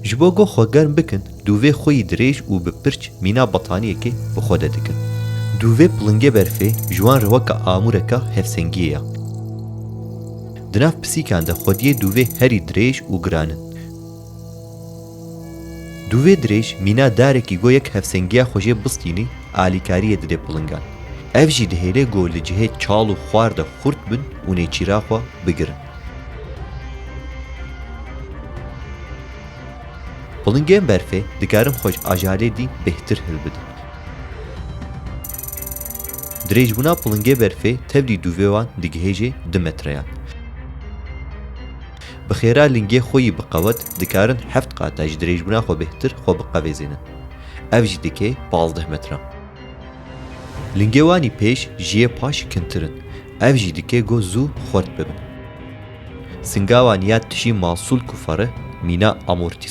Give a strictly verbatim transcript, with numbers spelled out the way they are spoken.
Ji bo ku xwe germ bikin, dûvê xwe yî dirêj û bi pirç mîna betaniyekê bi xwe de dikin. Dûvê pilingê berfê ji wan re weke amûreka hevsengiyê ye. Di nav pisîkan de xwediyê dûvê herî dirêj û giran in. Dûvê dirêj mîna darekî go yek hevsengiya xwe jê bistînî alîkariyê dide pilingan. Ev jî dihêle go li cihê çal û xwar de xurt bin û nêçîra xwe bigirin. Pilingên berfê dikarin xwe ji ajalê dî bêhtir hilbidin. Dirêjbûna pilingê berfê tevlî dûvê wan digihêje du metreyan. Bi xêra lingê xwe yî bi qewet dikarin heft qata ji dirêjbûna xwe bêhtir xwe biqevêzênin. Ev jî dike pazdeh metran. Lingê wan î pêş ji yê paş kintir in. Ev jî dike go zû xurt bibin. Singa wan ya tişî masûl kufare mîna amortisyon.